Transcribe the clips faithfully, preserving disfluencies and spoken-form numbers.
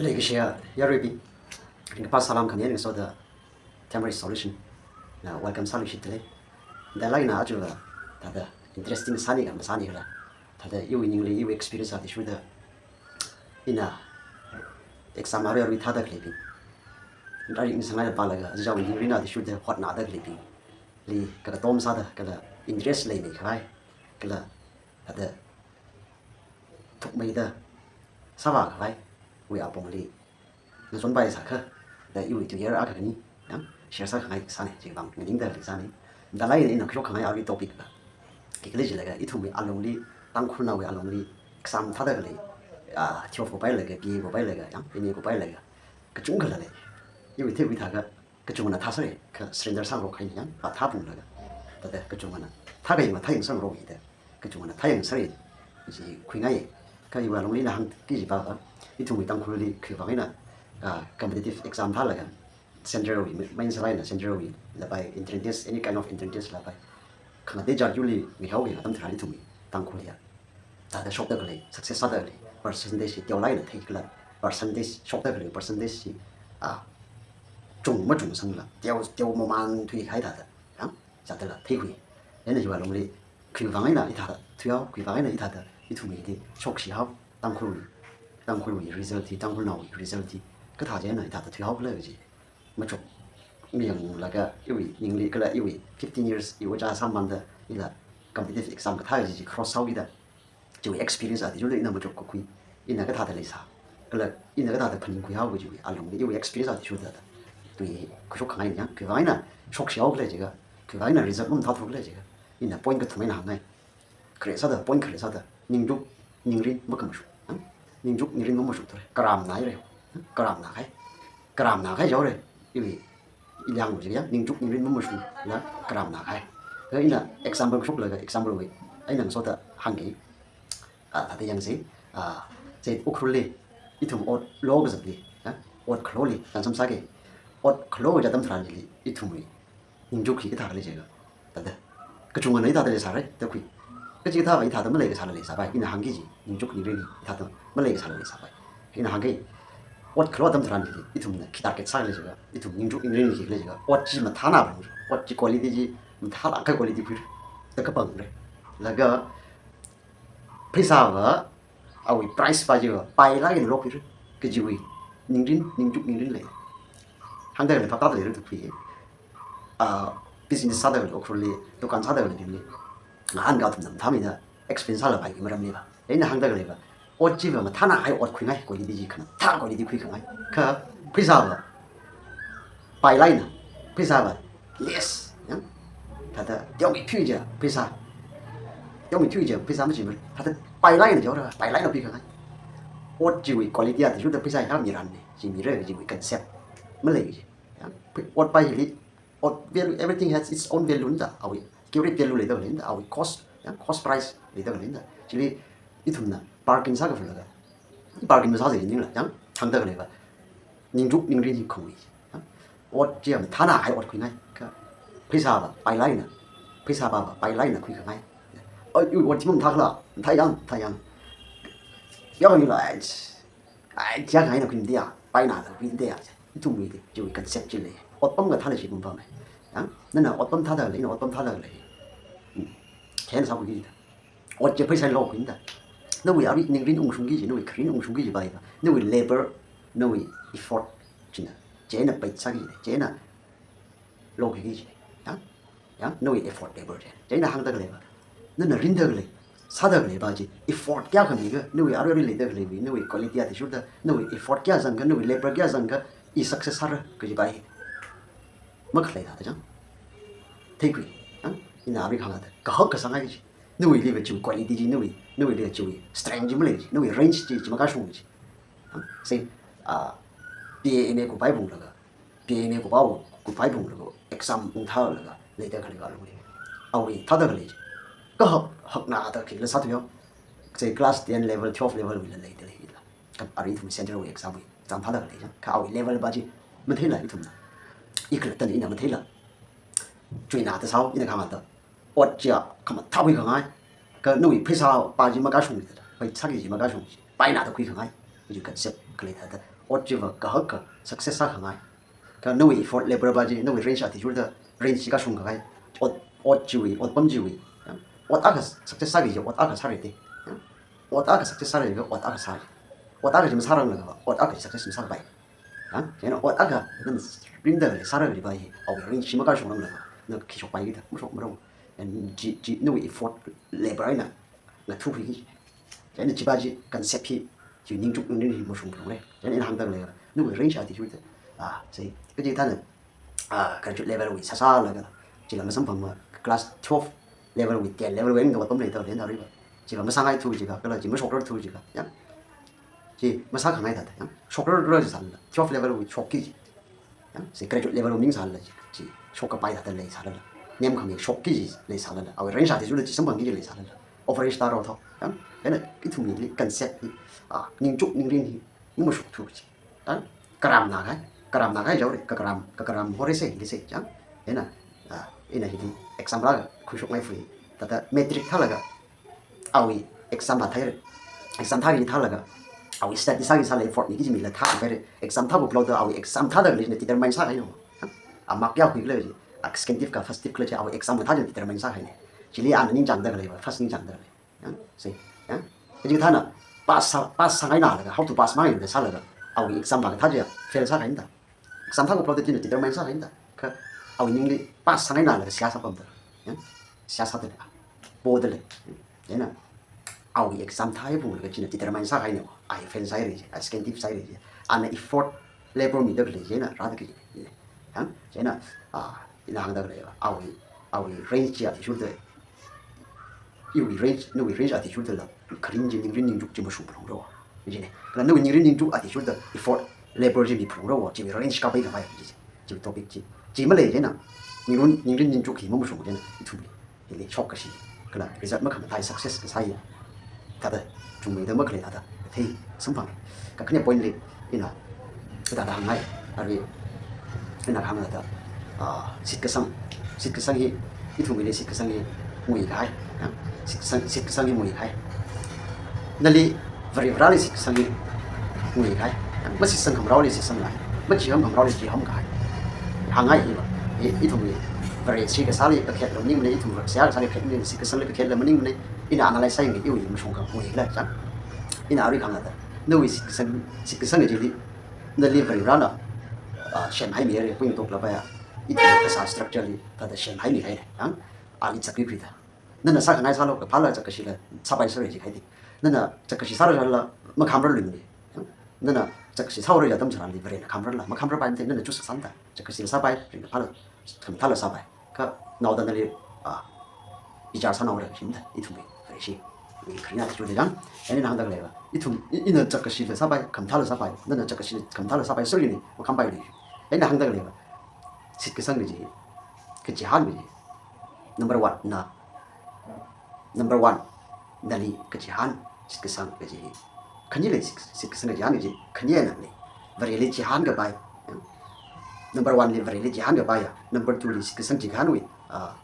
Leikashiya yaruibing, ringkaphā salam khami eina ngasoda Tamarind Solution na welcome sāluishit dalei. Dalei na aja thāda interesting sāni kha masāni khala, thāda iwui ningli iwui experience athishurda, ina exam arui arui thāda khaleibing, lairik ngasānglāk eina pālaga, aja iwui ningli na athishurda hotnada khaleibingli kakatom sāda kala interest leimei khavai kala thāda thukmeida sāvā khava̱wui apongli ngachonpai sākha, da iwui tuiyār akha khani yang share sākhangai sāni, chiwui vang nganingda leisāni. Dalei ina khuishok khangai arui topic la, khikhala jilaga ithumwui alungli, Tangkhulnaowui alungli exam thāda khalei, ah, twelve kupailaga, B A kupailaga, yang M A kupailaga, kachungkha la lei. Iwui theikhui thākha, kachungana thāsāra, kha surrender sāngarok kahaina yang, pa thāphunglaga. Thāda kachungana thākha yangla thāyang sāngarok hithāda, kachungana thāyang sāra chi khuingai. Kha iwui alungli ina hāngki jiva, ithumwui Tangkhulli khiwui vang eina, ah, competitive exam thālaga, central wui, main sālāk eina central wui lapai, entrance test, any kind of entrance test lapai, khangatei jat yurli mihao kayāng atam tharan ithumwui Tangkhulli ya thāda shokda khalei, success sāda khalei percentage hi teolāk eina theikhala, percentage shokda khalei percentage hi, ah, chung machungsangla, teo, teo mamān thuikahai thāda, yang, sādala theikhui. Eina hiwui alungli, khiwui vang eina ithāda thuihao, khiwui vang eina ithāda ithumwuili shokshihao, Tangkhulwui, Tangkhulwui result hi, Tangkhulnaowui result hi kathā chieina ithāda thuihao khala kaji machuk mayanglaga, iwui ningli kala iwui fifteen years iwui ojā sāmamānda ila competitive exam kathā kaji chi cross sāhaokida, chiwui experience athishurda ina machuk kakhui, ina kathāda leisā, kala ina kathāda phaningkhuihao kajiwui alungli iwui experience athishurda tui khuishok khangai yang. Khiwui vang eina shokshihao khala jiakha, khiwui vang eina result mamathāthura khala jiakha, ina point kathum eina hāngngai. Khare sāda, point khare sāda, ningchuk ningrin makhamashung, ha? Ningchuk ningrin makhamashung thura, karamna haira, ha? Karamna kahai, karamna kahai jihaora, iwui, i liangwui chiya, ningchuk ningrin makhamashungla karamna kahai. Kha ina example shoklaga, example wui eina ngasoda hāngki, ah, thāda yangsa, ah, chi Ukhrulli, ithum ot lo kazatli, ha? Ot khaloli, kansam sāki, ot khalo kaja atam tharanli, ithumwui ningchuk hi kathā khala jiakha, thāda, kachungana ithāda leisāra da khui. Kachi kathāva ithāda maleikasāla leisāpai, ina hāngki chi, ningchuk ningrin hi ithāda maleikasāla leisāpai. Ina hāngki, ot khalo atam tharanli, ithumna khi target sā khala jiakha, ithum ningchuk ningrin hi khala jiakha, ot chi mathāna pang, ot chi quality chi mathālāk kahai quality khuira, da kapangra. Laga pheisāva, awui price pa chiva pailāk eina lokhuira kajiwui ningrin, ningchuk ningrin lei. Hāngda khalei phap tāda leira da khui. Ah, business sāda khalei, Ukhrulli dukan sāda khaleibingli, ngahānkā athumna mathāmeida expense sālapai maramliva, ina hāngda khaleiva, ot chiva mathāna kahai ot khuingai, quality chi khamathā quality khuikhangai. Kha pheisāva pailāk eina, pheisāva less, ya? Thāda teomeithui chiya pheisā, teomeithui chiya pheisā machimara, thāda pailāk eina jihaora, pailāk eina khuikhangai. Ot chiwui quality athishurda pheisā hiyākha miranna, chi mira kajiwui concept malei chi, ya? Ot pa hili, ot value, everything has its own value na da, awui accurate value leida khaleina da, awui cost, ya, cost price leida khaleina da. Chili ithumna bargain sākhavalaga, bargain masāzai ningla, ya, hāngda khaleiva, ningchuk ningrin hi khangui, ya. Ot chiya mathāna kahai ot khuingai, kha pheisāva pailāk eina, pheisā pava pailāk eina khuikhangai. Ai, iwui ot chi mamathā khala, mathā yang, mathā yang. Yākha yula, ai, ai, chiya khangaina khuinda ya, painada khuinda ya. Ithumwuili chiwui concept chi lei. Otpam kathāla chi mapammei. Ya? Nana otpam thāda lei, ina otpam thāda lei. Hmm. Khen sākhuiki da. Ot chi pheisā lokhuida. Nawui arui ningrin ungshungki chi, nawui kharin ungshungki chi paiva, nawui labor, nawui effort china, chieina paid sāki, chieina lokhuiki chi. Ya? Ya? Nawui effort labor chi. Chieina hāngda khaleiva, nana rinda khalei, sāda khaleiva chi effort kayākha mikha, nawui arui arui leida khaleiwui, nawui quality athishurda, nawui effort kayā zangkha, nawui labor kayā zangkha, i success sāra kajiva hi makhalei thāda chang. Theikhui, ya? Ina arui hāngda kahak kasāngai chi. Nawuiliva chiwui quality chi, nawui, nawuiliva chiwui strength chi malei chi, nawui range chi, chi makashung chi. Ya? Say, ah, B A M A kupai phunglaga, B A M A kupao, kupai phunglaga, exam ungthālaga leida khaleiva alungli, awui thāda khalei chi, kahak, hakna da khila sāthuihaowa. Say class ten level, twelve level wuila leida leila. Kha arui ithum central wui exam wui, exam thāda khalei chang. Kha awui level pa chi matheila ithumna, i khalattana ina matheila, chuina da sāhaowa, ina kahāngda, ot chiya khamathā khuikhangai. Kha nawui pheisā pa chi makashungmida, paid sāki chi makashung chi, painada khuikhangai. Chi concept khalei thāda. ot chiva kahak ka success sākhangai. Kha nawui effort level pa chi, nawui range athishurda range chi kashung kahai. Ot, ot chiwui, otpam chiwui. Ot akha success sāki chi, ot akha sāra te. Ot akha success sāra kha, ot akha sā. Ot akha chi masāranglaga, ot akha success masāpai. Ha? Chieina ot akha nana ringda khalei sāra khalei pa hi, awui range chi makashungranglaga, na khi shokpai kita, mashokmara. And chi, chi, nawui effort level eina ngathukhui ki. Chieina chi pa chi concept hi, chi ningchuk ningrin hi mashungphalungra. Chieina ina hāngda khalei, nawui range athishurda. Ah, sai, kachikathāna, ah, graduate level wui sāsālaga, chila masamphangma class twelve level wui, ten level wui eina otpam leida khalei naoriva. Chila masāngaithu jiakha, kala chi mashokrarthu jiakha. Ya. Chi masākhangai thāda, ya. Shokrarra sālala, twelve level wui shokki. Ya, si graduate level wui ming sālala, chi, chi shokkapai thāda leisālala. Nemkhami shokki leisālala. Awui range athishurda chi samphangki leisālala. Average tārao tho. Ya, chieina ithumli concept hi, ah, ningchuk ningrin hi, mashokthura chi. Ya, karamna kahai, karamna kahai jaore, kakaram, kakaram hore se, hili se, ya. Chieina, ah, ina hili example akha khuishokngaifui. Thāda matric thālaga, awui exam pa thāhaira. Exam thāki thālaga, awui study sāki sālala effort miki jimila thāhaira. Exam thākhuiphokda awui exam thāda khalei china determine sākahaina. A mark kayā khuikhala chi, a second div ka first div khala chi awui exam kathā china determine sākahaina. Chili ana ningchāngda khalei va, first ningchāngda khalei. Ya, si, ya. Kachikathāna pass sā, pass sāngainalaga, how to pass mangaida sālaga, awui exam pa kathā chi fail sākahaina. Exam thākhuiphokda china determine sākahaina. Kha awui ningli pass sāngainalaga seihā sāpamda. Ya? Seihā sādalei. Podalei. Chieina awui exam thāhaiphunglaga china determine sākahaina. Ai fail sāhaira chi, ai second div sāhaira chi. Ana effort level mida khalei china rāda khalei. Ya? Chieina, ah, ina hāngda khalei, awui, awui range chi athishurda, iwui range, nawui range athishurdala, kharing chi ningrin ningchuk chi mashungphalungra. Chieina, kala nawui ningrin ningchuk athishurda effort level chi miphalungra, chiwui range kapai kapai chi, chiwui topic chi. Chi malei chieina, ningrin, ningrin ningchuk hi mamashung chieina, ithumli, hili shokkashi, kala result makhamathā success kasā hi, thāda, chungmeida makhalei thāda, thei, samphang. Kakhane point li, ina, kathāda hāngngai, arui, ina hāngda, ah, shitkasang, shitkasang hi, ithumwuili shitkasang hi nguikahai, ya, shitkasang, shitkasang hi nguikahai. Nali Varivarāli shitkasang hi nguikahai. Ya, mashitkasang khamaraoli shitsanglāk. Machiham khamaraoli chihamkahai. Hāngngai iva, i, ithumwui Vare shitkasangli kakhetla maningmana, ithum seihā kasāli khet maningmana, shitkasangli kakhetla maningmana, ina analyze sāyangki iwui mashungkha nguikhala chang. Ina arui hāngda, nawui shitkasang, shitkasang chili, nali Varivarāna, ah, semhaimihaira, puingtokla paiya, ithum kasā structure li, thāda semhaimihaira, ya. Ali zatkhuikhuida. Nana sākhangai sālu, kaphāla zatkashila sāpai sāra jikahai ti. Nana zakkashi sāra sālala makhamararluimana. Nana zakkashi sāhaora atam tharanli Varena khamararla, makhamararpaimana, nana choose kasāna da. Zakkashila sāpai, ringkaphāla, khamathāla sāpai. Kha naoda nali, ah, bichar sānaora shimda, ithumwui Vareshi. Kharina athishurda chang, ina hāngda khaleiva, ithum, i, ina zakkashila sāpai, khamathāla sāpai, nana zakkashila khamathāla sāpai, sorry ni, makhampailui. Ina hāngda khaleiva, shitkasang kaji, kachihān kaji. Number one, na. Number one, nali kachihān, shitkasang kaji hi. Khani lei shit-, shitkasang kachihān kaji, khani eina lei. Vareli chihānkapai. Number one li Vareli chihānkapai ya. Number two li shitkasang chikahānwui, ah,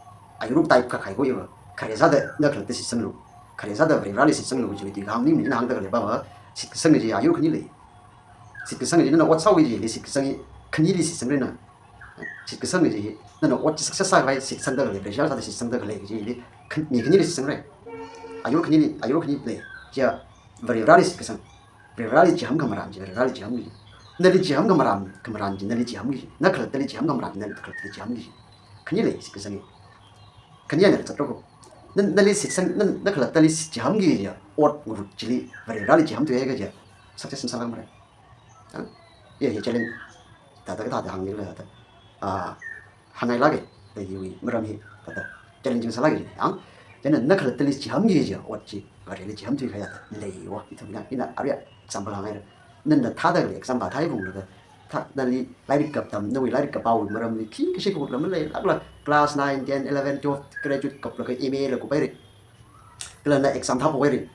ayur type kakhai ko iva. Khare sāda na khalatta shitsanglu. Khare sāda Varivarāli shitsanglu kaji tui kahāng maningmana, ina hāngda khaleiva, shitkasang kaji ayur khani lei. Shitkasang kaji nana ot sāhaoki jili shitkasang hi khanili shitsangra na. Shitkasang kaji hi, nana ot chi success sākhavai shitsangda khalei, pressure sāda shitsangda khalei kajili, khan-, mi khanili shitsangra. Ayur khanili, ayur khani lei. Chiya Varivarāli shitkasang. Varivarāli chiham khamaran chi, Varivarāli chiham kaji. Nali chiham khamaran, khamaran chi, nali chiham kaji. Na khalattali chiham khamaran, na khalattali chiham kaji. Khani lei shitkasang hi. Khani eina zatlu ko. Na, nali shitsang, na, na khalattali shi-, chiham kaji ya, ot ngarut chili, Varivarāli chiham thuihai kaji ya, success masālākmara. Ya, hi challenge. Thāda kathāda hāngni la thāda. Ah, hāngngailāka, thāda hiwui maram hi, thāda challenging sālāka. Ang, chieina na khalattali chiham kaji ya, ot chi, Vareli chiham thuikahai thāda leiya, ithumna, ina arui example hāngngaira. Nana thāda khalei exam pa thāhaiphunglaga, thā, nali lairik katam, nawui lairik kapāwui maramli khi kashi khutlā maleilākla, class nine, ten, eleven, twelve, graduate kaplaga M A la kuphaira. Kala na exam thāphokhaira.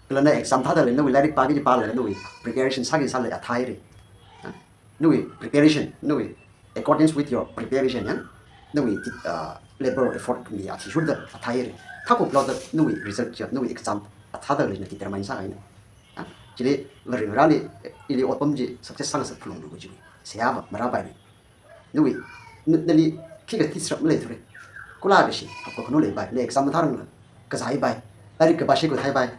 Kala na exam thāda khalei nawui lairik pāki kaji pālaga nawui preparation sāki sālala athāhaira. Ha? Nawui preparation, nawui accordance with your preparation, ya? Nawui ti-, ah, labor effort mi athishurda athāhaira. Thākhuiphokda nawui result ya, nawui exam athāda khaleina determine sākahaina. Ha? Chili Varivarali ili otpam chi success sāngasak phalunglu kaji. Seihā va marāpaimana. Nawui, na, nali khikha disrupt maleithura. Kula kashi, hapkakhano leipai, na exam mathārangla kazāpai, lairik kapā shikha theipai,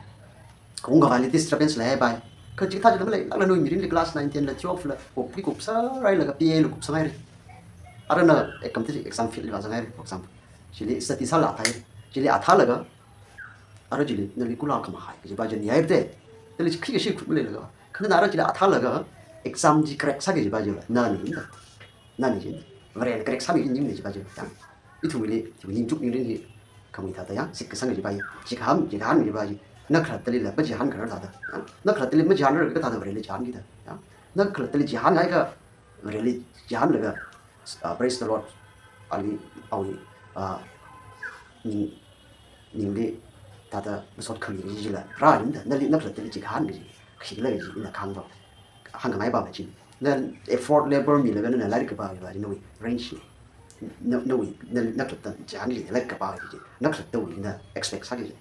kaung kavāli disturbance leipai. Kha chikathā chila maleilākla nawui mirinli class nine, ten la, twelve la, kupki kupsārailaga P A la kupsāngaira. Arui na, eh, competitive exam field li vāzanghaira, for example. Chili study sāla thai, chili athālaga, arui chili nali kula khamahai kajipa chi nihaira te. Nali chi khikha shi khut maleilaga, kha nana arui chili athālaga exam chi crack sāki kajipa chila nani da. Nani chi. Varena crack sāmi kaji ningna kajipa chi. Yang. Ithumwuili, ithum ningchuk ningrin hi khamui thāda yang, shitkasang kajipa hi. Chihān, chihān kajipa chi. Na khalattali la, machihān kharar thāda. Yang. Na khalattali machihānrar kathāda Vareli chihānki da. Yang. Na khalattali chihānhaiakha, Vareli chihānlaga, ah, praise the Lord. Ali, awui, ah, ning, ningli thāda masot khami kajila rānda, nali na khalattali chihān kaji, khikhala kaji, ina kahāngva. Hāngkhangai pava chi. Na effort, labor milaga nana lairik kapā kajipa chi, nawui range na. Na, nawui, na, na khalatta chihān kaji, lairik kapā kaji. Na khalattawui na expect sāki kaji.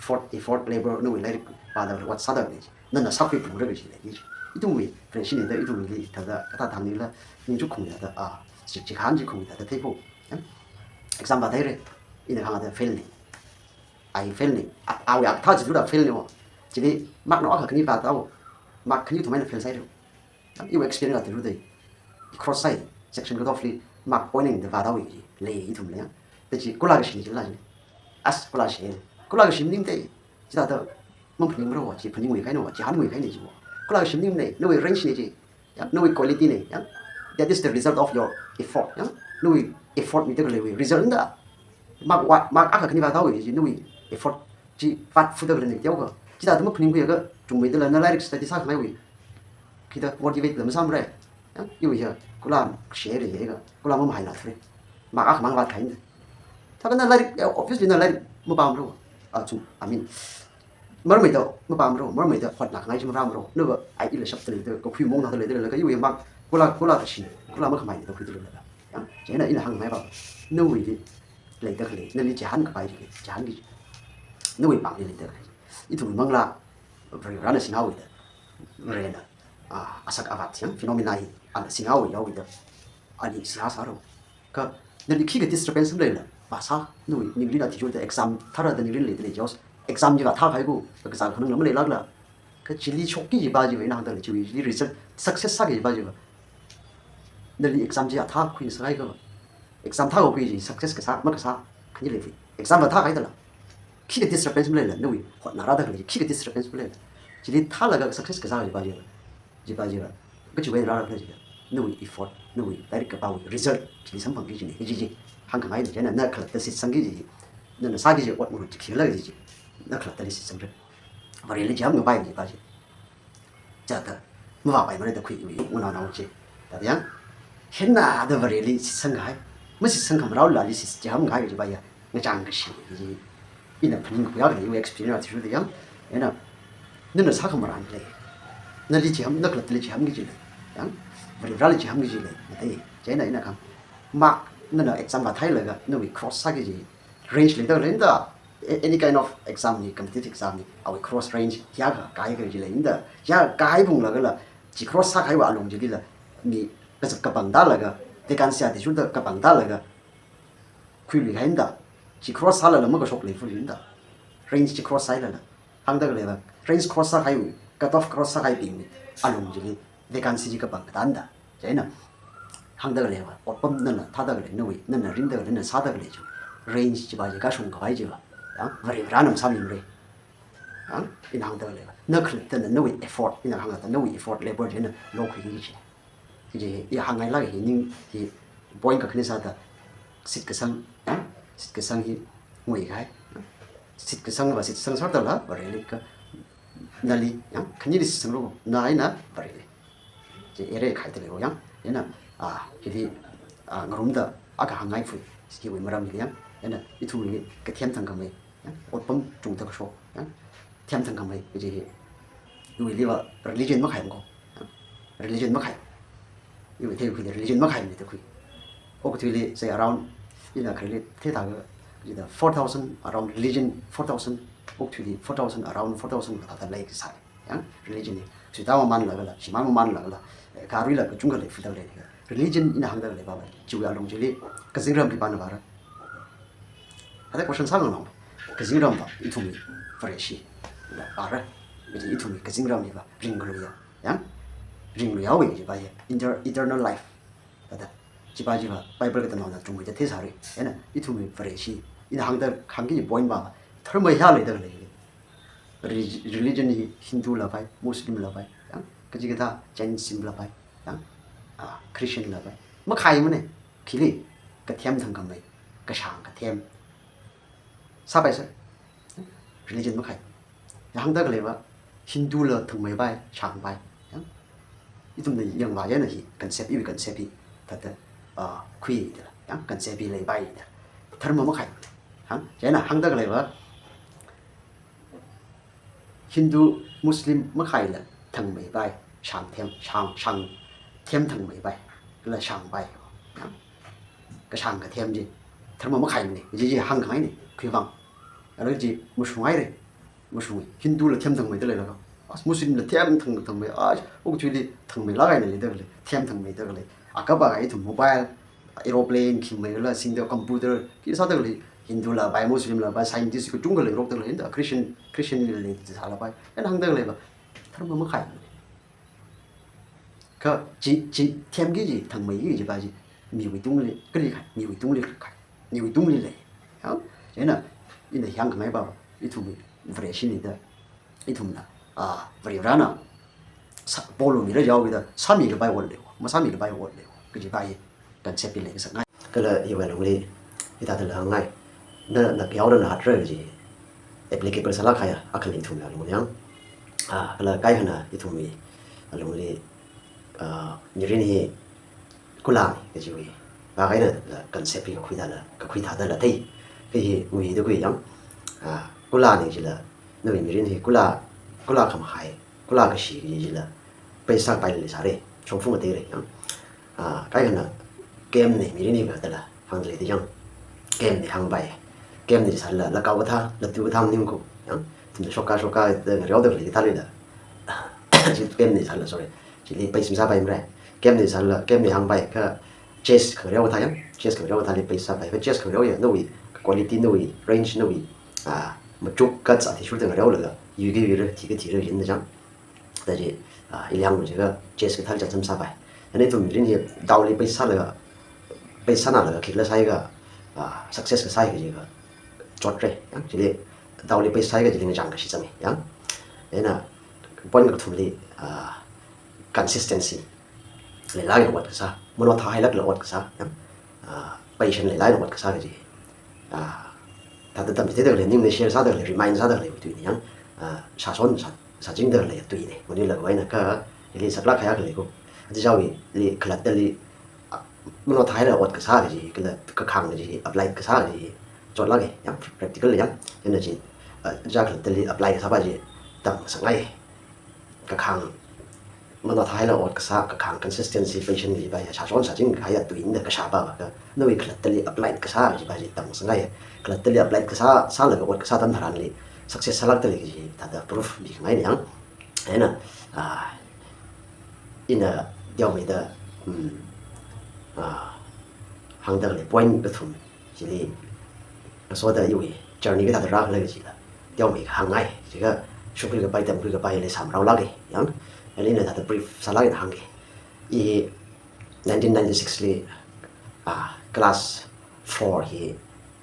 Effort, effort, labor, nawui lairik pāda, ot sāda kaji. Nana sākhui phalungra kaji lei kaji. Ithumwui, friendship na da ithumwuili, thāda, kathā thang nila, ningchuk khami thāda, ah, chi, chihān chi khami thāda, theipho. Yang? Exam vāthaira, ina kahāngda fail na. I fail na. A, awui akha thā chithāda fail na wo. Chili mark no akha khani vāthaowa. Mark khani thumai na fail sāhaira. Iwui experience la theilu dei. I cross sāi, section cutoff li mark point eina vāthaowa ji. Lei ithumli yang. Te chi kula kashi chila chi. As kula kashi. Kula kashi maning te. Chithāda maphaningmara wo, chi phaningngui kahaina wo, chihānngui kahaina chi wo. Kula kashi maning na, nawui range na chi. Yang, nawui quality na, yang. That is the result of your effort, yang. Nawui effort mida khaleiwui result na da. Mark wa, mark akha khani vāthaowa ji, nawui effort chi vātfuda khalei na teokha. Chithāda maphaningkhuiakha, chungmeida la na lairik study sākhangaiwui. Khida motivate la masāmara. Yang, iwui ya, kula share ya ka, kula mamahaila thura. Mark akhamang vāthaina. Thākha na lairik, ya, obviously na lairik mapāmara. Ah, chu, I mean, marmeida mapāmara, marmeida hotnakhangai chi marāmara. Nava, ai ila shapta leida, kakhui mong thāda leida, laga iwui mark, kula, kula kashi, kula makhamai leida khuida laga. Yang, chieina ina hāngngaipa. Nawuili leida khalei, nali chihān kapai chi, chihān ki. Nawui pāngli leida khalei. Ithum manglā, Varivarana singhaowida. Varena, ah, asak avat yang, phenomena hi, ana singhaoyaowida. Ani seihā sāra. Kha, nali khikha disturbance maleila, vāsā, nawui, ningrin athishurda exam, thāra da ningrin leida lei jos. Exam chi vāthākahai ku, kazā khanangla maleilākla. Kha chili shokki kajipa chiva, ina hāngda lei chiwui, chili result, success sāki kajipa chiva. Nali exam chi athā khuisāhaiakha. Exam thākakhui chi success kasā, makasā, khani lei. Exam vāthākahaida la. Khikha disturbance maleila, nawui hotnarāda khalei, khikha disturbance maleila. Chili thālaga success kasā kajipa chiva. Chipa chiva. Kachiwui rāra khala chiva. Nawui effort, nawui lairik kapāwui result, chili samphangki kajina, kaji chi. Hāngkhangaina, chieina na khalatta shitsangki kaji. Nana sāki kaji, ot muru chi khikhala kaji chi. Na khalattali shitsangra. Vareli chihān kapai kajipa chi. Chithāda, mavāpaimara da khuiwui, ngunao nao chi. Thāda yang, hina da Vareli shitsangkahai. Mashitsangkhamarao lali shit, chihānkahai kajipa ya, ngachang kashi, kaji. Ina phaningkhuiya khalei, iwui experience athishurda yang, ina, nana sākhamaran lei. Nali chihān, na khalattali chihānki kaji lei. Yang, Varivarali chihānki kaji lei. Nate, chieina ina kahāng. Mark, nana exam vāthailaga, nawui cross sāki kaji. Range leida khalei na da, a-, any kind of exam na, competitive exam na, awui cross range, ya ka, kahai kaji leina da, ya kahai phunglaga la, chi cross sākahaiwui alung chili la, mi kazat kapang tālaga, vacancy athishurda kapang tālaga, khuiluikahaina da, chi cross sālala makashok leifulina da, range chi cross sāhailala, hāngda khalei la, range cross sākahaiwui, cut off cross sākahaibingwui alung chili, vacancy chi kapang katāna da. Chieina, hāngda khaleiva, otpam nana thāda khalei, nawui, nana rinda khalei, nana sāda khalei chi. Range chipa chi kashung kapai chiva. Yang, Varivarana masāmimara. Yang, ina hāngda khaleiva. Na khalattana nawui effort, ina hāngda nawui effort, labor china lokhuiki kaji. Kaji, i hāngngailāk hi ning hi point kakhane sāda. Shitkasang, yang, shitkasang hi nguikahai. Shitkasangva, shitsang sāda la, Vareli ka, nali, yang, khanili shitsanglu, na eina Vareli. Chi ere khaida lei yang, ina, ah, hili, ah, ngarumda, akha hāngngaiphui, hiwui maram hili yang, ina, ithumli kathem thangkhamei, yang, otpam chungda kashok, yang, them thangkhamei, kaji hi, iwuiliva religion makhai ko, yang, religion makhai. Iwui theikhuida religion makhai mida khui. Okathuili, say around, ina khareli, thethāga, ida four thousand around religion, four thousand, okathuili, four thousand around, four thousand kathāda lei kasai. Yang religion hi suita mamanla kala, shimān mamanla kala, eh, kha aruila kachungkha lei, fudalei. Religion ina hāngda khalei pava, chiwui alung chili kazingram khipāna vāra. Hithāda question sāngarum. Kazingramva ithumwui Vareshi vāra. Kaji ithumwui kazingram hiva ringluiya. Yang ringluihaowa kajiva hi inter-, eternal life. Thāda, chiva chiva Bible katamnaona chungmeida theisāra. Chieina ithumwui Vareshi, ina hāngda, hāngki point va, dharma hiya leida khalei. Reli-, religion hi Hindula pai, Muslimla pai, yang kachikathā Jainismla pai, yang, ah, Christianla pai. Makhaimana, khili, kathem thangkhamei, kashāng kathem sāpaisa. Religion makhai. Yang hāngda khaleiva, Hindula thangmeipai, shāngpai. Yang ithumna yangva chieina hi concept, iwui concept hi thāda, ah, khuida, yang concept hi leipaida. Dharma makhai. Hāng, chieina hāngda khaleiva, Hindu, Muslim makhaila thangmeipai, shāngthem, shāng, shāngthem thangmeipai, kala shāngpai. Yang kashāng kathem chi dharma makhaimana, chi chi hāngkhangaina, khiwuivang. Arui chi mashunghaira, mashung. Hindula them thangmeida leilala, as Muslimla them thang, thangmei, as okathuili thangmeilāk eina leida khalei, them thangmeida khalei. Akha pava ithum mobile, aeroplane, khi meila singda computer, khi sāda khalei, Hindula pai, Muslimla pai, scientist kachungkha leirokda khalei, da Christian, Christianli leisāla pai. Chieina hāngda khaleiva, dharma makhai. Kha chi, chi, themki chi, thangmeiki kajiva chi, miwui tungli, kali khai, miwui tungli khai, miwui tungli lei. Ya? Chieina, ina hāngkhangai pava, ithumwui Vareshi nida, ithumna, ah, Varivarana, sā, polumira jihaoda, sāmikapai ot lei, masāmikapai ot lei, kajiva hi concept hi leisāngai. Kala iwui alungli, hithādala hāngngai. Na, na pheoda na hatra kaji applicable sālāk kahaiya, akhali ithumwui alungli yang. Ah, kala kaikhana ithumwui alungli, ah, mirin hi kulana kajiwui, vākahaina, ah, concept hi kakhui thāla, kakhui thādala thei. Kha hi nguida khui yang. Ah, kulana kajila, nawui mirin hi kula, kula khamahai, kula kashi kaji chila, paisa paili sāra, shongfa ngateira, yang. Ah, kaikhana, kemna mirin hi kathāla hāngda leida yang. Kemna hāngpai. Kemna sālala, lakao kathā, latu kathā maningkho, yang. Ithumna shokkha, shokkha da ngareoda khalei kathālila. Chi kemna sālala, sorry. Chili paisa masāpaimara. Kemna sālala, kemna hāngpai, kha chess khangareo kathā yang. Chess khangareo kathāli paisa sāpai. Kha chess khangareo ya, nawui quality, nawui range, nawui, ah, machuk guts athishurda ngareolaga, yuiki yuira, thiki thira, yinda chang. Thāda chi, ah, ili hānglu jiakha chess kathāli chānjam sāpai. Chieina ithum mirin hi daoli paisa sālaga, paisa sānalaga khikhala sāhaiakha, ah, success kasā hi kajiakha chotra, yang, chili daoli paisa sāhaiakha chili ngachang kashi zanga, yang. Chieina point kathumli, ah, consistency leilāk eina ot kasā, mano thāhailākla ot kasā, yang. Ah, patient leilāk eina ot kasā kaji. Ah, thāda tamchitheida khalei, ningli share sāda khalei, remind sāda khalei tuina yang, ah, shāshon shā, shāchingda khalei tuina. Maningla kha eina kha, ili saklāk kahaiya khalei ko. Aja chaowuili khalattali, ah, mano thāhaila ot kasā kaji, kala kakhang kaji, apply kasā kaji, chotlāka, yang practical yang, chieina chi, ah, aja khalattali apply kasāpa chi tamngasakngai. Kakhang, mano thāhaila ot kasā, kakhang consistency, patient kajipa ya, shāshon shāching kahaiya tuina kashapa va kha, nawui khalattali apply kasā kajipa chi tamngasakngai. Khalattali apply kasā, sālaga ot kasā atam tharanli, success sālākda lei kaji thāda proof mikhangaina yang. Chieina, ah, ina teomeida, um, ah, hāngda khalei point kathum chili, kasoda iwui journey kathāda rākhala kajila, teomeikha hāngngai. Jiakha shokhui kapai, tamkhui kapai hili sāmaraolāka, yang. Chieina ina thāda brief sālāk eina hāngki. I nineteen ninety-six li, ah, class four hi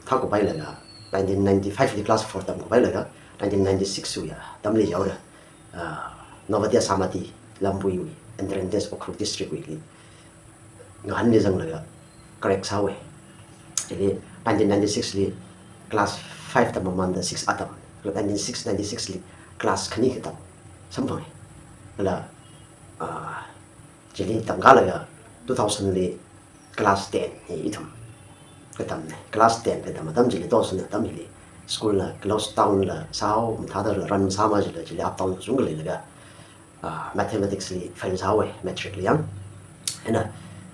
thākupailaga, nineteen ninety-five li class four tamkupailaga, nineteen ninety-six wui atamli yaora, ah, Navodaya Samati Lambuiwui, entrance test Ukhrul District wuili ngahānli zanglaga crack sāhaowa. Chili nineteen ninety-six li class five tammamānda six atam, nineteen six, ninety-six li class khani katam samphanga. Kala, ah, chili tamkālaga two thousand li class ten hi ithum katamna. Class ten katam atam chili, two thousand atam hili, school la close down la sāhao, mathāda la run masāmana chila, chili up down kachungkha leilaga, ah, mathematics li fail sāhaowa, matric li yang. Chieina,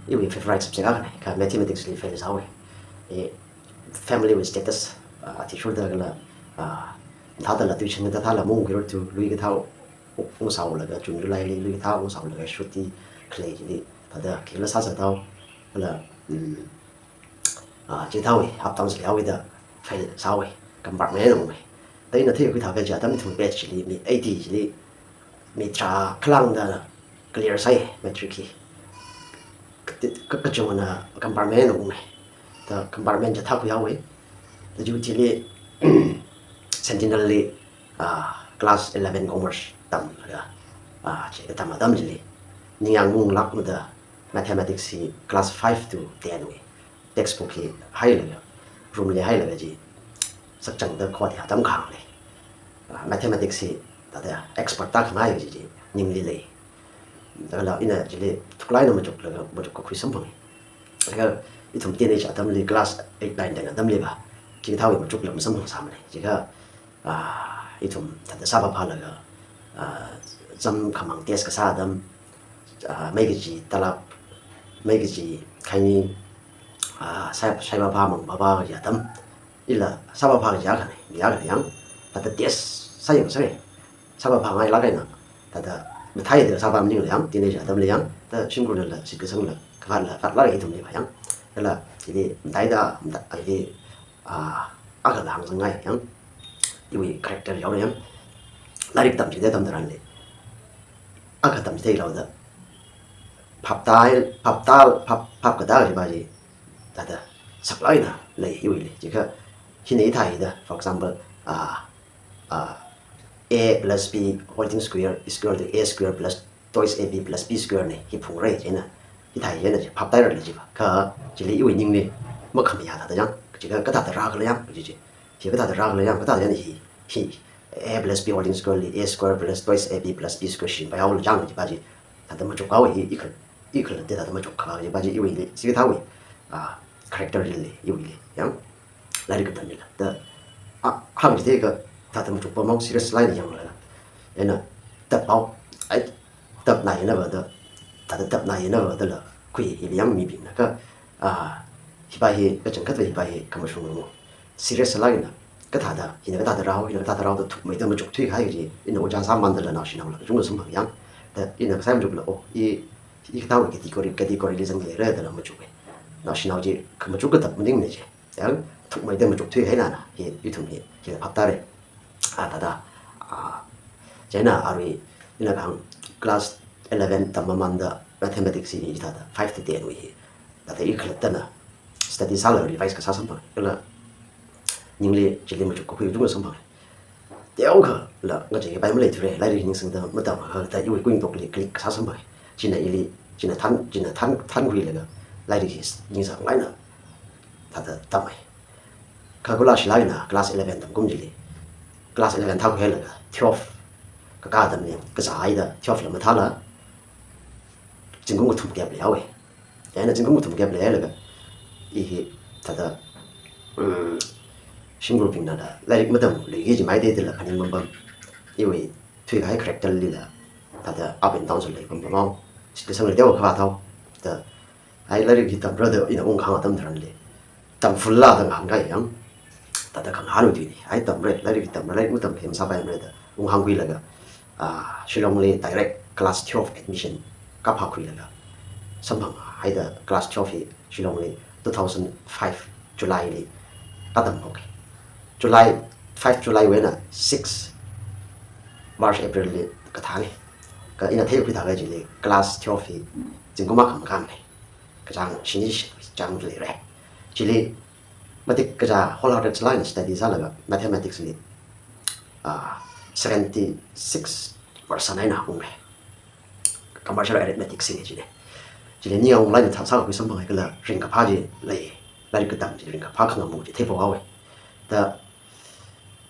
iwui favorite subject akhana, kha mathematics li fail sāhaowa. I family wui status, ah, athishurda kala, ah, mathāda la tuition kathāla maungkhuirar tu, lui kathā ungsālaga June July li, luithā ungsālaga shruti khalei chili, thāda khila sāsā thao, kala, mm, ah, chithāwui, haptang sili haowida, fail sāhaowa, compartment unghaowa. Thāda ina theikakhui thākha chi atam ithum batch chili, mi eighty chili, mi tharā khalāngda clear sāi, matric hi. Ka, ka, kachungana compartment unghaowa. Thāda compartment chi thākhui haowa. Thāda chili, Sentinel li, ah, class eleven commerce tamlaga, ah, chi katam atam chili, ningyāng unglākmada mathematics hi class five to ten wui textbook hi hailaga, room li hailaga chi sakchangda khot hi atam kahāng lei. Ah, mathematics hi thāda expert tākhangai chi chi ningli lei. Thākala ina chili thuklāk eina machuklaga, machukkakhui samphanga. Kha ithum teenage atamli class eight, nine, ten atamli va, chithāwui machukla masamphang sāmana. Chikha, ah, ithum thāda sāvāphālaga, ah, exam khamang test kasā atam, ah, mei kachi talap, mei kachi khaini, ah, shai, shaivāphā mangvāphā kaji atam, ila sāvāphā kaji akhana, mi akhana yang, thāda test sāyang sāi. Sāvāphāngailāk eina, thāda mathāida sāvā maningla yang, teenage atamli yang, thāda shimkhurnala, shitkasangla, kavātla, vātla ithumli va yang. Kala, chili, mataida, mata, chili, ah, akhala hāngzangngai yang, iwui character yaora yang, lairik tamchithei tamtharanli, akha tamchithei haoda, phaptā, phaptā, phap, phap katā kaji pa chi, thāda saklāk eina lei iwuili. Chikha, hina hithāda, for example, ah, ah, A plus B whole thing square is equal to A square plus twice A B plus B square na, hi phungra chieina, hithā chieina chi phaptāhaira chi va. Kha chili iwui ningli makhamayā thāda yang, chikha kathāda rākhala yang, chi chi. Hi kathāda rākhala yang, kathāda yang hi, hi A plus B whole thing square li A square plus twice A B plus B square shim pai haola yang chi pa chi, thāda machukhaowa hi, i khal, i khalatta thāda machukkha chi pa chi iwuili, chithāwui, ah, character li, iwuili, yang. Lairik katamlila. Thāda, ah, hāngchithei kathāda machukpamhaowa, serious lairik yanglaga. Eina, taphaowa, ai, tapnai eina va thāda, thāda tapnai eina va thāda la, khui hili yang mibingna kha, ah, hi pa hi, kachangkhat va hi pa hi, khamashung ngu. Serious lairik na, kathāda, hina kathāda rāhao, hina kathāda rāhao da thukmeida machukthuikahai chi, ina ojā sāmandala naoshinaola, kachungkha samphang yang. Thāda, ina kasā machukla, oh, i, i kathāwui category, category li zangleira thāda la machukka. Naoshinao chi, khamachuk katap maningmana chi. Yang, thukmeida machukthuikahai nana, hi, ithum hi, hi phaptāra. Ah, thāda, ah, chieina arui, ina kahāng class eleven tammamanda mathematics hi thāda five to ten wui hi, thāda i khalattana study sālaga revise kasā samphanga. Kala ningli chili machukkakhui kachungkha samphanga. Teokha la ngacheipai maleithura, lairik ningsangda matamkha thāda iwui kuingatokli click kasā samphanga. China ili, china than, china than, thankhuilaga lairik hi ningsanglāk eina thāda tamhai. Kha kula shilāk eina class eleven tamkum chili, class eleven thākhuihailaga twelve kakā atamli kazāhaida twelve la mathāla, zingkum kathum gap leihaowa. Chieina zingkum kathum gap leihailaga, i hi thāda, mm, shimkhurbingnala lairik matamluiki kaji maida thāda la khaning mampam. Iwui thuikahai character lila, thāda up and down sālei pampamhaowa. Shitkasangla teokha kavāt haowa. Thāda, ai lairik hi tamra da ina ungkahāng atam tharanli, tamfulla da ngahānkai yang. Thāda khangahānwui tuina, ai tamra, lairik hi tamra, lairik matamkha masāpaimara da unghāngkhuilaga, ah, Shillong li direct class twelve admission kaphākhuilaga, samphanghaida class twelve hi Shillong li two thousand five July li katamhaoka. July, five July wui eina six March, April li kathānga. Kha ina theikakhui thākha chili class twelve hi zingkum akha makānna. Kachāng shini shitchāng leira. Chili matik kachā wholehearted lairik eina study sālaga mathematics li, ah, seventy-six percent eina ungra. Commercial arithmetic sing china. Chili ningyāng unglāk eina thā sākakhui samphanga kala ringkaphā chi lei. Lairik katam chi ringkaphā khangamu chi theiphohaowa. Thāda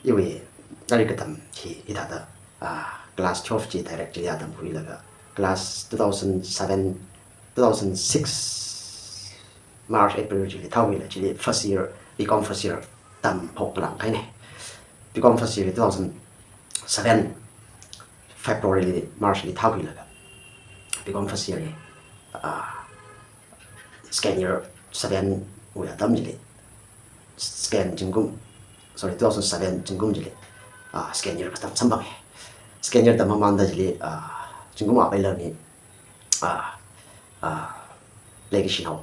iwui lairik katam hi, hithāda, ah, class twelve chi direct chili atamkhuilaga, class two thousand seven, two thousand six March, April chili thākhuilaga chili first year, B Com first year tamphok lāngkahaina. B Com first year two thousand seven February li, March li thākhuilaga, B Com first year hi, ah, second year seven wui atam chili, second zingkum, sorry, two thousand seven zingkum chili, ah, second year katam samphanga. Second year tam mamānda chili, ah, zingkum apai lani, ah, ah, leikashinao,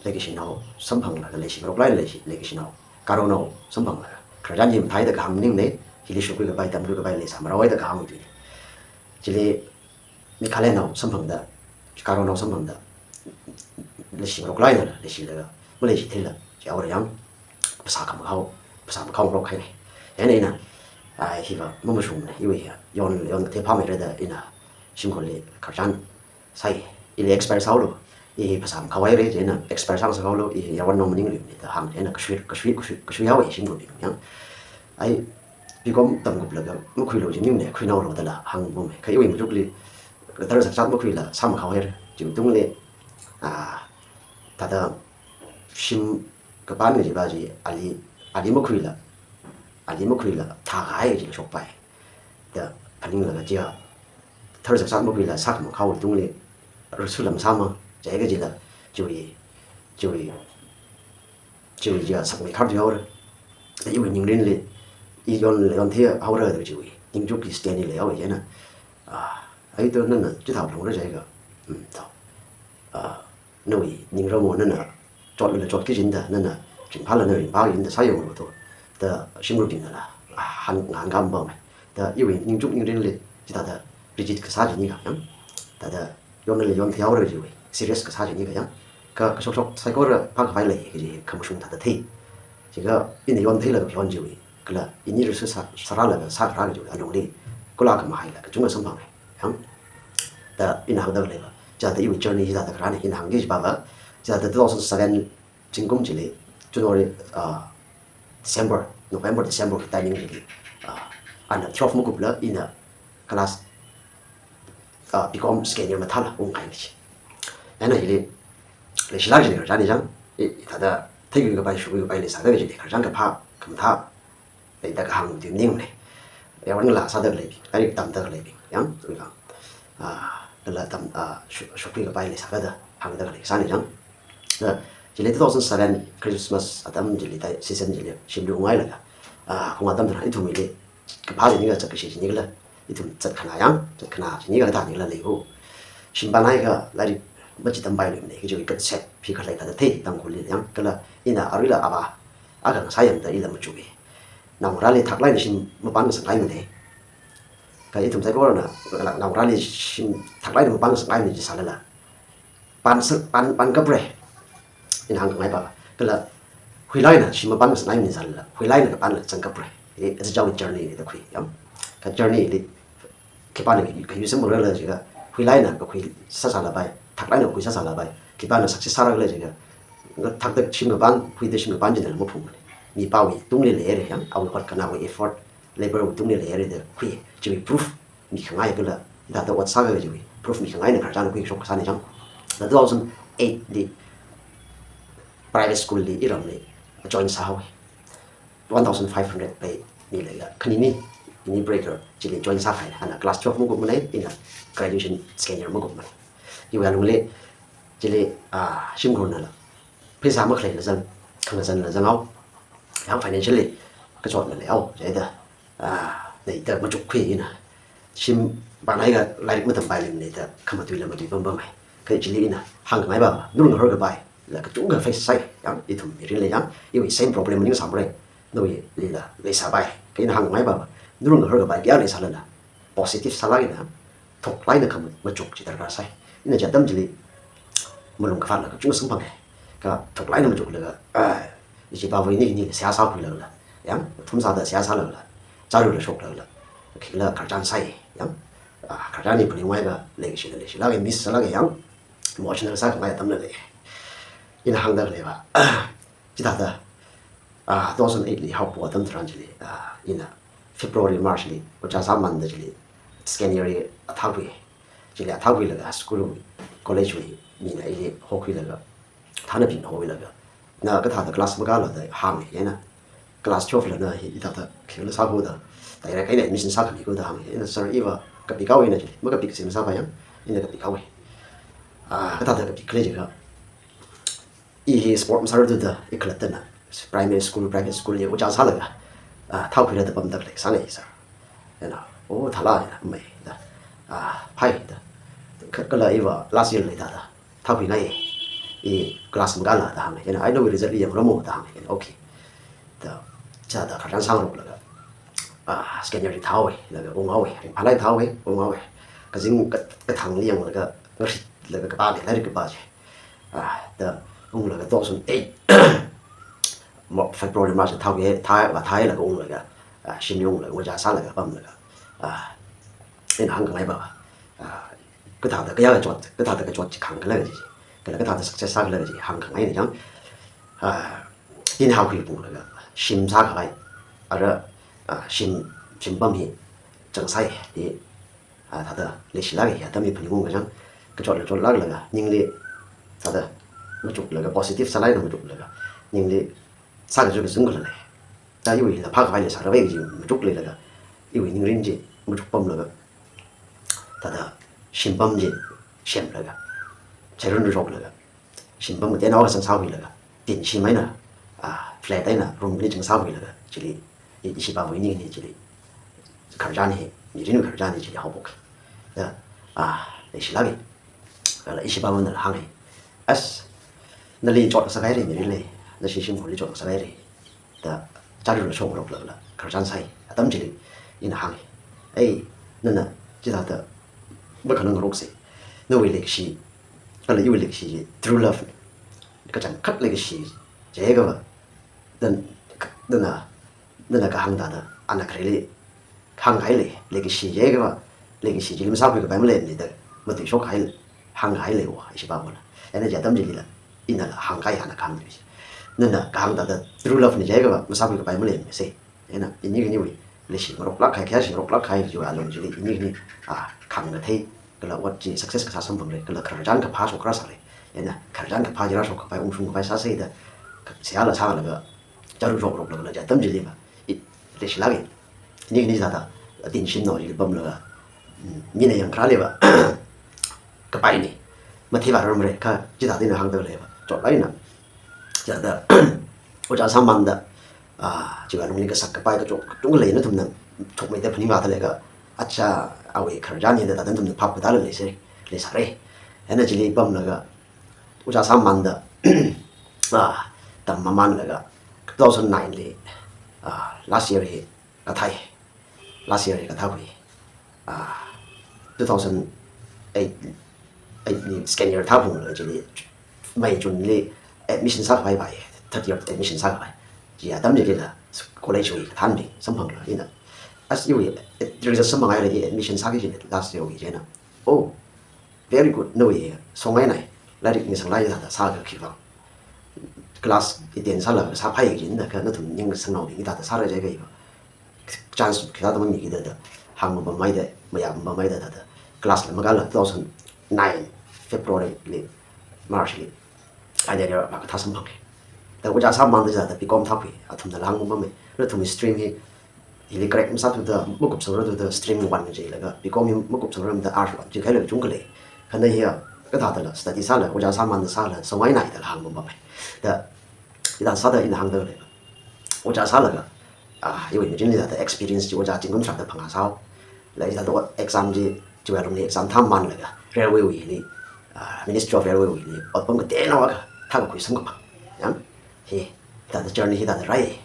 leikashinao samphanglaga leishi, ngarok lai leishi, leikashinao, karonao samphanglaga. Khararchan hi mathāi da kahāng maningne, hili shokhui kapai, tamkhui kapai leisāmara vai da kahāng tui. Chili Meghalayanao samphangda, karonao samphangda, leishi ngarok laina, leishilaga, maleishi theila, chihaora yang, phasā khamakhao, phasā makhao ngarok haine. Chieina ina, ah, hiva, mamashungmane, iwui ya, yon, yon kathei phāmeira da ina, shimkhurli khararchan sāi, ili expire sāhaolu, i phasā makhao haire, chieina expire sāngasakhaolu, i yaron nao maningluimane da hāng, chieina kashui, kashui, kashui, kashui haowa shimkhurbing yang. Ai, B Com tamkuplaga, makhuilu chi maningne, khuinaolu dala hāngpame. Kha iwui machukli, tara zakzat makhuila, sāmakhao haire, chiwui tungli, ah, thāda shim kapān kajiva chi, ali, ali makhuila, ali makhuila, thākahai chila shokpai. Da phaninglaga chiya, tara zakzat makhuila, sākhamakhao tungli, rasu lam sāma, jiakha chila, chiwui, chiwui, chiwui chiya sakmeikharthui haora. Da iwui ningrinli, i yon, yon theihaora da chiwui, ningchukki stand hi leihaowa chieina. Ah, ai to nana, chithā phalungra jiakha. Hmm, to. Ah, nawui ningramo nana, chotlala chotki kajina da, nana, ringphālala ringphā kajina da, sāyonglu to. Da shimkhurbingnala, ah, hāng, ngahānkāmamai. Da iwui ningchuk ningrinli, chithāda rigid kasā chini kha yang. Thāda yonla yon theihaora chiwui, serious kasā chini kha yang. Kha kashokshok saikora phākhavai lei kaji khamashung thāda thei. Chikha ina yon theilaga yon chiwui, kala ini rasu sā, sārālaga sākharā kajiwui alungli, kula khamahailaga kachungkha samphange yang. Da ina hāngda leiva, chithāda iwui journey chithāda kharāne, ina hāngki kajipava, chithāda two thousand seven zingkum chili, January, ah, December, November, December ki timing chili, ah, ana twelve makupla ina class, ah, B Com second year mathāla ungkahai chi. Chieina hili, leishilāk chili khararchan hi chang, i, i thāda theikhui kapai, shokhui kapai leisāda chili khararchan kaphā, khamathā, leida kahāng tui maningne. Yaronla sāda leibing, lairik tamda leibing, yang, sui kang. Ah, kala tam, ah, sho-, shokhui kapai leisāda, hāngda leisāne chang. Da, chili two thousand seven Christmas atam chili tai season chili, shimli unghailaga. Ah, khaung atam tharan ithumli, kaphā chini kha, zakkashi chini kala, ithum zatkhanā yang, zatkhanā chini kha thāda nila leiho. Shim pānhaiakha lairik machitam pailuimane kajiwui concept hi khalei thāda thei Tangkhulli yang, kala ina aruila ava, akha ngasā yangda ila machuki. Naongarāli thaklāk eina shim mapānngasakngaimane. Kha ithum saikorana, naongarāli shim thaklāk eina mapānngasakngaimane jisālala, pānsa-, pān, pānkapra. Ina hāngkhangai pava. Kala, huilāk eina shim mapānngasakngaimane sālala, huilāk eina kapānla zangkapra. Hi, it's a journey, journey da khui, yang. Kha journey li, khipāna kayu, kayu samphungrala jiakha, huilāk eina kakhui sāsālapai, thaklāk eina kakhui sāsālapai, khipāna success sārala jiakha, ngathakda shim kapān, huida shim kapān china maphungmane. Mipāwui tungli leire yang, awui hotkhanāwui effort, labor wui tungli leire da khui, chiwui proof mikhangai kala, hithāda ot sāka kajiwui proof mikhangaina khararchan khuikashok kasāne chang. Da two thousand eight li private school li iramli join sāhaowe. One thousand five hundred pay milaga, khanini, ini breaker, chili join sākahai, ana class twelve makupmane, ina graduation second year makupmane. Iwui alungli, chili, ah, shimkhurnala, pheisā makhaleila zang, khangazanla zanghao, yang financially kachotna leihao, chida, ah, leida machukkhui ina. Shim pānhaiakha lairik matam pailuimane da khamatuila matui pampamhai. Kha chili ina hāngkhangai pava, ngarunghar kapai la kachungkha face sāi, yang ithum mirinli yang, iwui same problem maningsāmara, nawuilila leisāpai. Kha ina hāngkhangai pava, ngarunghar kapai kayākha leisālala, positive sālāk eina, thoklāk eina khama-, machuk chi darkar sāi. Ina chi atam chili malung kaphatlaga kachungkha samphange. Kha thoklāk eina machuklaga, ah, ishi pāvā ini ini seihā sākhuilagala, yang, thum sāda seihā sālagala, chārula shoklagala, khikhala khararchan sāi, yang, ah, khararchan hi phaningungaiakha, leikashila leishilāke, miss sālāke, yang, emotional sākhangai atamla lei. Ina hāngda leiva, chithāda, ah, two thousand eight li haokapo atam tharan chili, ah, ina February, March li, ojā sāmanda chili, second year hi athā khui. Chili athā khuilaga school, college wui mina ili hokhuilaga, thānabing hokhuilaga, na kathāda class makāla da hānge, ina class twelve la na hi hithāda khikhala sākhuda, direct eina admission sākhami khuda hānge, ina sir iva kapikhaowe na chili, makapik sāmasāpai yang, ina kapikhaowe. Ah, kathāda kapik khalei jiakha, i hi sport masārarthuda, i khalattana primary school, private school li ojā sālaga, ah, thākhuira da pamda khalei sānge sir. Ina, "Oh, thāla," ina, "Mai," da. "Ah, phai," da. Ka-, kala iva last year li da da. "Thākhuingai, i class makāla," da hānga. Ina, "Ai, nawui result li yangramo," da hānga. "Okay," da. Chithāda khararchan sāngaroklaga, ah, scanner li thāhaowa, laga unghaowa, ringphālāk thāhaowa, unghaowa. Kazing ka-, kathangli yanglaga, ngaritlaga kapāna, lairik kapā chi. Ah, da unglaga two thousand eight, Mo-, February, March thāhaowa, thā, vāthālaga unglaga, ah, shimli unglaga, ojā sālaga pamlaga, ah, ina hāngkhangai ba, ah, kathāda kayā kachot, kathāda kachot chi khāngkhala kaji, kala kathāda success sākhala kaji hāngkhangaina chang, ah, tin haokhui punglaga, shim sākhavai, ara, ah, shim, shimpam hi zangsai, di, ah, thāda leishilāka, atam hi phaningungkachang, kachotla chotlāklaga, ningli, thāda, machuklaga, positive sālāk eina machuklaga, ningli, sākachu kazung kala lei. Da iwuila phākhavai leisāra vai kaji machukleilaga, iwui ningrin chi machukpamlaga, thāda shimpam chi semlaga, chairun rushoklaga, shimpam kateonao kasang sākhuilaga, tin shim eina, ah, flat eina room khani chang sākhuilaga, chili, i, ishi pāvawui ningli chili, khararchan hi, mirinwui khararchan hi chili haophok. Da, ah, leishilāka. Kala ishi pāvana hānga. "As, nali chot kasā haira, mirinli, nashi shimkhurli chot kasā haira," da, chāri rāshongaroklaga khararchan sāi. Atam chili ina hānga. "Ei, nana chithāda makhanangngaroksei. Nawui leikashi, kala iwui leikashi, true love, kachangkhat leikashi jiakha va, dan, nana, nana kahāng thāda, ana khareli hāngkahai lei, leikashi jiakha va, leikashi chili masākhui kapai maleimana da, matuishok kahai, hāngkahai leiwo," ishi pāvana. Ina chi atam chilila, inala hāngkahai, ana kahāng chi. "Nana kahāng thāda true love na jiakha va, masākhui kapai maleimana sei. Ina, ini khaniwui leishi ngaroklāk kahai, khayāshi ngaroklāk kahai chiwui alung chili, ini khani, ah, khāngkathei, kala ot chi success kasā samphangra, kala khararchan kaphā shokra sāra. Ina, khararchan kaphā chi rāshok kapai, ungshung kapai sāsei da, seihāla sālaga, chāru shokrokla kala chi atam chili va, i, leishilāka. Ini khani thāda, tin shimnao chili pamlaga, mm, mina yangkharāli va, kapaina. Matheiva rarmara, kha chithāda ina hāngda leiva, chotlaga ina. Chithāda, ojā sāmamānda, ah, chiwui alungli kasak kapai kachot kachungkha lei, nathumna chotmeida phaningvāda leiakha, acha, awui khararchan hithāda nathumna phap katāla leisei, leisāra. Ina chili pamlaga, ojā sāmamānda, ah, tammamānlaga, two thousand nine li, ah, last year hi kathāi, last year hi kathākhui, ah, two thousand eight, eight li second year thāphunglaga chili, May, June li admission sākhavai vai, third year admission sākhavai. Chi atam chilila, college wui kathānbing samphanglaga ina. As iwui, eh, result samphanghailala admission sāki kajina last year wui china. Oh, very good, nawui songainai, lairik ningsanglai thāda sāki kajina. Class iten sālaga sāphai kajina, kha nathum ningsangnaobing thāda sāra jiakha va, chance khithāda mamiki da da, hāngmapamhaida, mayāmapamhaida da da, class la makāla two thousand nine February li, March li, final year vākathā samphanga. Da ojā sāmamānda thāda B Com thākhui, athumnala hāngmamai. Nathumwui stream hi, hili crack masāthuda, makupsangra thuda stream one jilaga, B Com hi makupsangra da arts one, chi khaila kachungkha lei. Kha na hiya, kathādala, study sāla, ojā sāmamānda sāla, songainai dala hāngmamai. Da, hithā sāda ina hāngda lei. Ojā sālaga, ah, iwui mirinli thāda experience chi ojā zingkum tharāda phangā sāhao. Laga thāda exam chi, chiwui alungli exam thāmamānlaga, railway wuili, ah, Ministry of Railway wuili, otpam kateonao akha, thākakhui samkaphang. Yang, hi, thāda journey hithāda rai.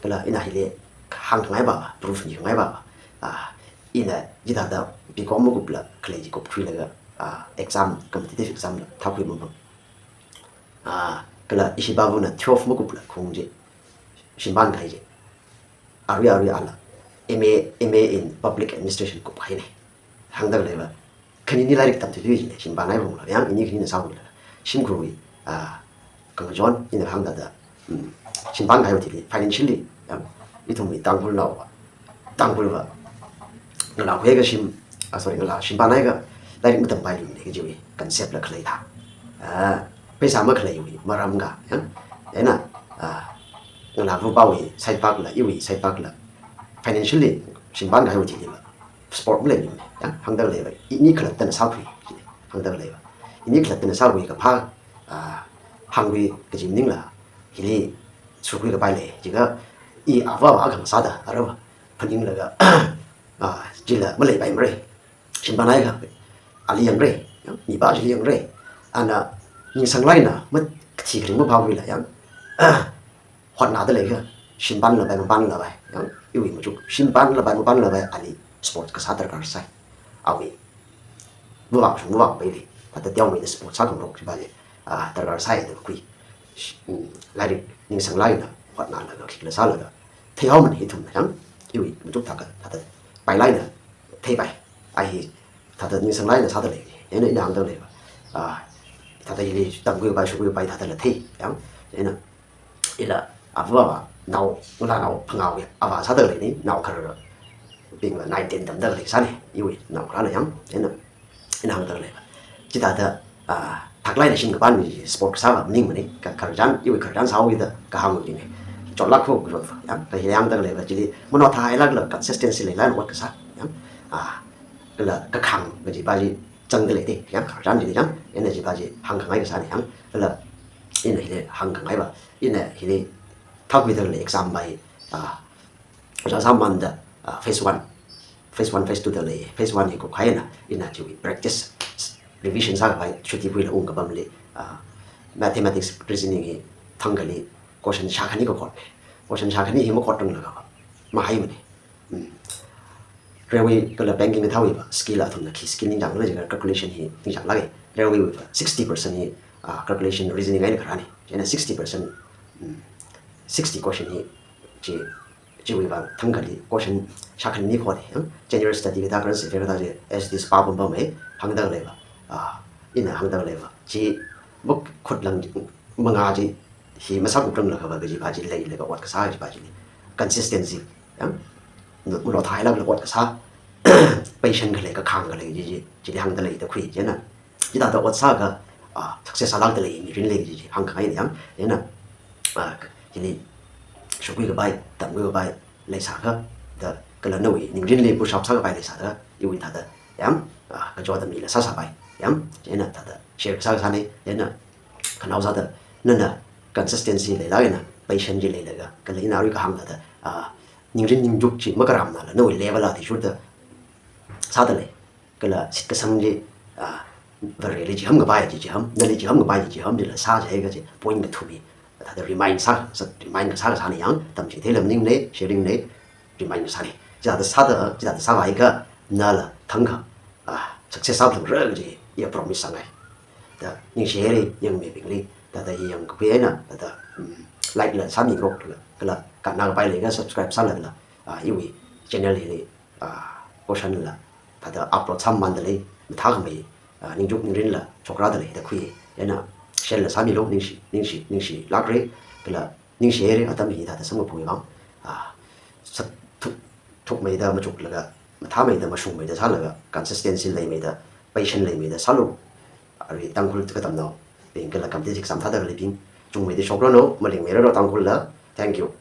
Kala ina hili hāngkhangai ba, proof mikhangai ba. Ah, ina hithāda B Com makupla, khalei chi kupkhuilaga, ah, exam, competitive exam la, thākhui mamang. Ah, kala ishi pāvana twelve makupla khaung chi, shimpān kahai chi. Arui arui ala, M A, M A in Public Administration kupkahaina. Hāngda leiva, khanini lairik tamthuithui jina, shimpānhai phungla, yang ini khanina sāhaola. Shimkhurwui, ah, kangkachon, ina hāngda da, mm, shimpān kahaiwui thili, financially, yang, ithumwui Tangkhulnao, Tangkhul va, ngalā khuiakha shim, ah, sorry, ngalā shimpānhaiakha lairik matampai luimana kajiwui concept la khalei thā. Ah, pheisā makhaleiwui maram akha, ya. Ena, ah, ngalā vupāwui side vak la, iwui side vak la, financially shimpān kahaiwui thili va, support maleimana, ya, hāngda leiva, ini khalattana sākhui, hāngda leiva. Ini khalattana sākhui kaphā, ah, hāngkhui kaji maningla, hili sukhui kapai lei, jiakha i avāva akha sāda, arava, phaninglaga, ah, chila maleipaimara. Shimpan haikha, ali yangra, yang, mipā chili yangra. Ana, ningsanglāk eina, makathi kharing maphāwuila, yang, hotnada leikha, shimpanlapai, mapanlapai, yang, iwui machuk, shimpanlapai, mapanlapai, ali sport kasā darkar sai. Awui, mavāshung mavāpaili, thāda teomeida sport sākhangarok chiva le, ah, darkar sai da khui. Sh-, mm, lairik ningsanglāk eina, hotnalaga, khikhala sālaga, theihaomana ithumna, yang, iwui machuk thākha, thāda, pailāk eina, theipai. Ai hi, thāda ningsanglāk eina sāda lei, eina ina hāngda leiva. Ah, thāda hili tamkhuipai, shokhuipai, thādala thei, yang, eina, ila, ava ava, nao, ngalānao, phangāwui, ava sāda leini, nao khararbingva nine ten tamda lei sāni, iwui, nao kharana yang, eina, ina hāngda leiva. Chithāda, ah, thaklāk eina shim kapam hi sport kasāva maningmana, ka khararchan, iwui khararchan sāhaoda kahāngwuina. Chotlāk kho kajot, yang, ka hili hāngda leiva, chili, manothāhailākla consistency leilāk eina ot kasā, yang, ah, kala kakhang kajiva chi zangda leida, yang, khararchan chili, yang, ina chiva chi hāngkhangai kasāna, yang, kala, ina hili hāngkhangaiva, ina hili thākhuida lei exam vai, ah, ojā sāmamanda, ah, phase one, phase one, phase two da lei, phase one hi kukkhaina, ina chiwui practice, revision sākhavai, chuti khuilaga ungkapamli, ah, mathematics reasoning hi thangkhali question shākhani kakhotna. Question shākhani hi makhotranglakha, mahaimana. Hmm. Railway kala banking kathāwuiva, skill athumna khi skill ningchāngkhala jiakha calculation hi ningchānglāka. Railway wuiva, sixty percent hi, ah, calculation reasoning eina kharāna. Chieina sixty percent, hmm, sixty question hi, chi, chiwuiva, thangkhali question shākhani khotna, yang, general study kathā current affair kathā chi, as this pa pumpa mai, hāngda leiva, ah, ina hāngda leiva. Chi, makhutlang, mangā chi, hi masākupranglakha va kajiva chi leilaga ot kasā kajiva chili. Consistency, yang, manothāhailākla ot kasā, patient khalei, kakhang khalei chi, chi, chili hāngda leida khui, chieina. Chithāda ot sākha, ah, success sālākda lei mirinli chi, chi, hāngkhangaina yang, eina, ah, chili, shokhuikapai, tamkhuikapai, leisākha, da, kala nawui, ningrinli push up sākapai leisāda, iwui thāda, yang, ah, kachot atamlila sāsāpai, yang, eina thāda, share kasā kasāna, eina, khanao sāda, nana, consistency leilāk eina, patient chi leilaga, kala ina arui kahāng thāda, ah, ningrin ningchuk chi, makaramnala, nawui level athishurda, sāda lei, kala shitkasangli, ah, Vareli chiham kapai chi chiham, nali chiham kapai chi chiham, chila sā jiakha chi, point kathum hi, thāda remind sā, sā, remind kasā kasāna yang, tamchithei lam maningmana, sharing na, remind kasāna. Chithāda sāda, chithāda sāvāhaiakha, nala thangkha, ah, success sāphalungra kaji, iya promise sāngai. Da, ningshihaira, yangmibingli, thāda hi yangkakhui eina, thāda, mm, like la sāmingarokla, kala, kannakapai leiakha subscribe sālala, ah, iwui channel hili, ah, question la, thāda upload sāmamanda lei, mathākhamei, ah, ningchuk ningrinla, chokrada lei, da khui, eina, share la sāmilu, ningshi, ningshi, ningshilākra, kala, ningshihaira, atam hi thāda samkaphungwui vang, ah, sā thuk, thukmeida machuklaga, mathāmeida mashungmeida sālaga, consistency leimeida, patient leimeida sālu, arui Tangkhul katamnaobing kala competitive exam thāda khaleibing, chungmeida shokranu, malingmeiranu Tangkhulla, thank you.